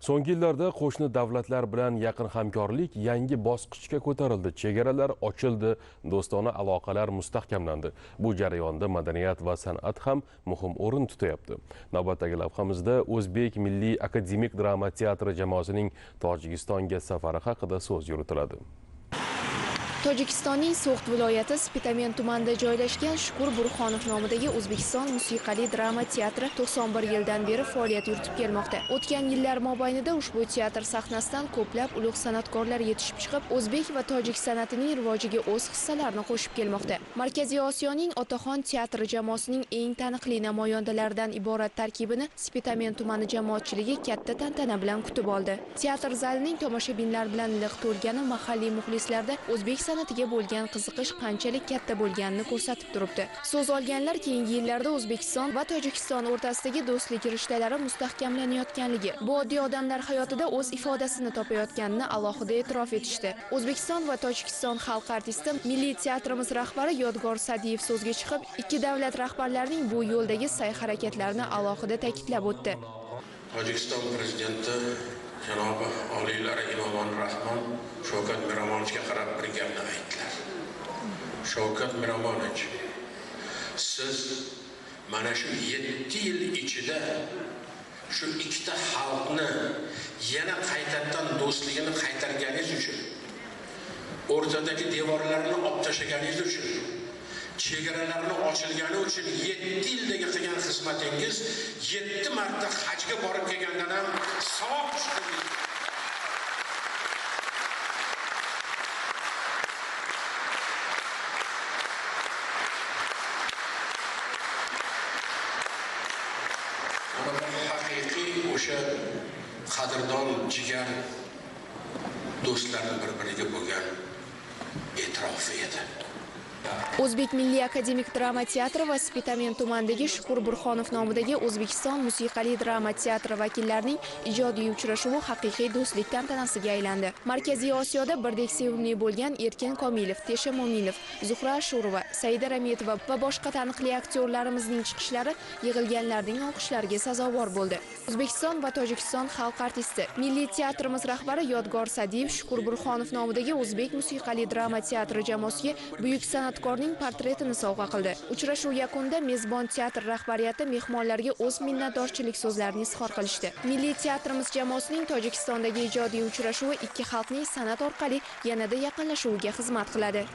So'nggi yillarda qo'shni davlatlar bilan yaqin hamkorlik yangi bosqichga ko'tarildi. Chegaralar ochildi, do'stona aloqalar mustahkamlandi. Bu jarayonda madaniyat va san'at ham muhim o'rin tutyapti. Navbatdagi lavhamizda O'zbek Milliy akademik drama teatri jamoasining Tojikistonga safari haqida so'z yuritiladi. Tojikistonning So'g'd viloyati Spitamen tumanida joylashgan Shukur Burxonov nomidagi O'zbekiston musiqali drama teatri 91 yildan beri faoliyat yuritib kelmoqda. O'tgan yillar mobaynida ushbu teatr sahnasidan ko'plab ulug' san'atkorlar yetishib chiqib, o'zbek va tojik san'atining rivojiga o'z hissalarini qo'shib kelmoqda. Markaziy Osiyoning Otaxon teatri jamoasining eng taniqli namoyandalaridan iborat tarkibini Spitamen tumani jamoatchiligi katta tantana bilan kutib oldi. Teatr zalining tomoshabinlar bilan liq to'lgani mahalliy muxlislarda o'zbek san'atiga bo'lgan qiziqish qanchalik katta bo'lganini ko'rsatib turibdi. So'z olganlar keyingi yillarda O'zbekiston va Tojikiston o'rtasidagi do'stlik rishtalari mustahkamlanayotganligi, bu oddiy odamlar hayotida o'z ifodasini topayotganini alohida e'tirof etishdi. O'zbekiston va Tojikiston xalq artisti, milliy teatrimiz rahbari Yodgor Sadiyev so'zga chiqib, ikki davlat rahbarlarining bu yo'ldagi sa'y-harakatlarini alohida ta'kidlab o'tdi. Tojikiston prezidenti Janobi Oliylari Emomali Rahmon Shavkat Miromonovichga qarab bir gapni aytdilar. Shavkat Miromonovich, siz mana shu 7 yil ichida shu ikkita xalqni yana qaytadan do'stligini qaytarganingiz uchun, o'rtadagi devorlarni olib tashlaganingiz uchun, chegaralarni ochilgani uchun 7 yildagi qilgan xizmatingiz 7 marta hajga borib kelgandan ham savob chiqdi. Mana bu haqiqiy o'sha qadrdon jigar do'stlarning bir-biriga bo'lgan e'tirofi edi. O'zbek Milliy akademik drama teatri va Spitamen tumanidagi Shukur Burxonov nomidagi O'zbekiston musiqali drama teatri vakillarining ijodiy uchrashuvi haqiqiy do'stlik tantanasiga aylandi. Markaziy Osiyoda birdek sevimli bo'lgan Erkin Komilov, Tesha Mo'minov, Zuhra Ashurova, Saida Rametova va boshqa taniqli aktyorlarimizning chiqishlari yig'ilganlarning olqishlariga sazovor bo'ldi. O'zbekiston va Tojikiston xalq artisti, milliy teatrimiz rahbari Yodgor Sadiyev Shukur Burxonov nomidagi O'zbek musiqali drama teatri jamoasiga buyuk san'atkorning portretini sovg'a qildi. Uchrashuv yakunida mezbon teatr rahbariyati mehmonlarga o'z minnatdorchilik so'zlarini izhor qilishdi. Milliy teatrimiz jamoasining Tojikistondagi ijodiy uchrashuvi ikki xalqning san'at orqali yanada yaqinlashuviga xizmat qiladi.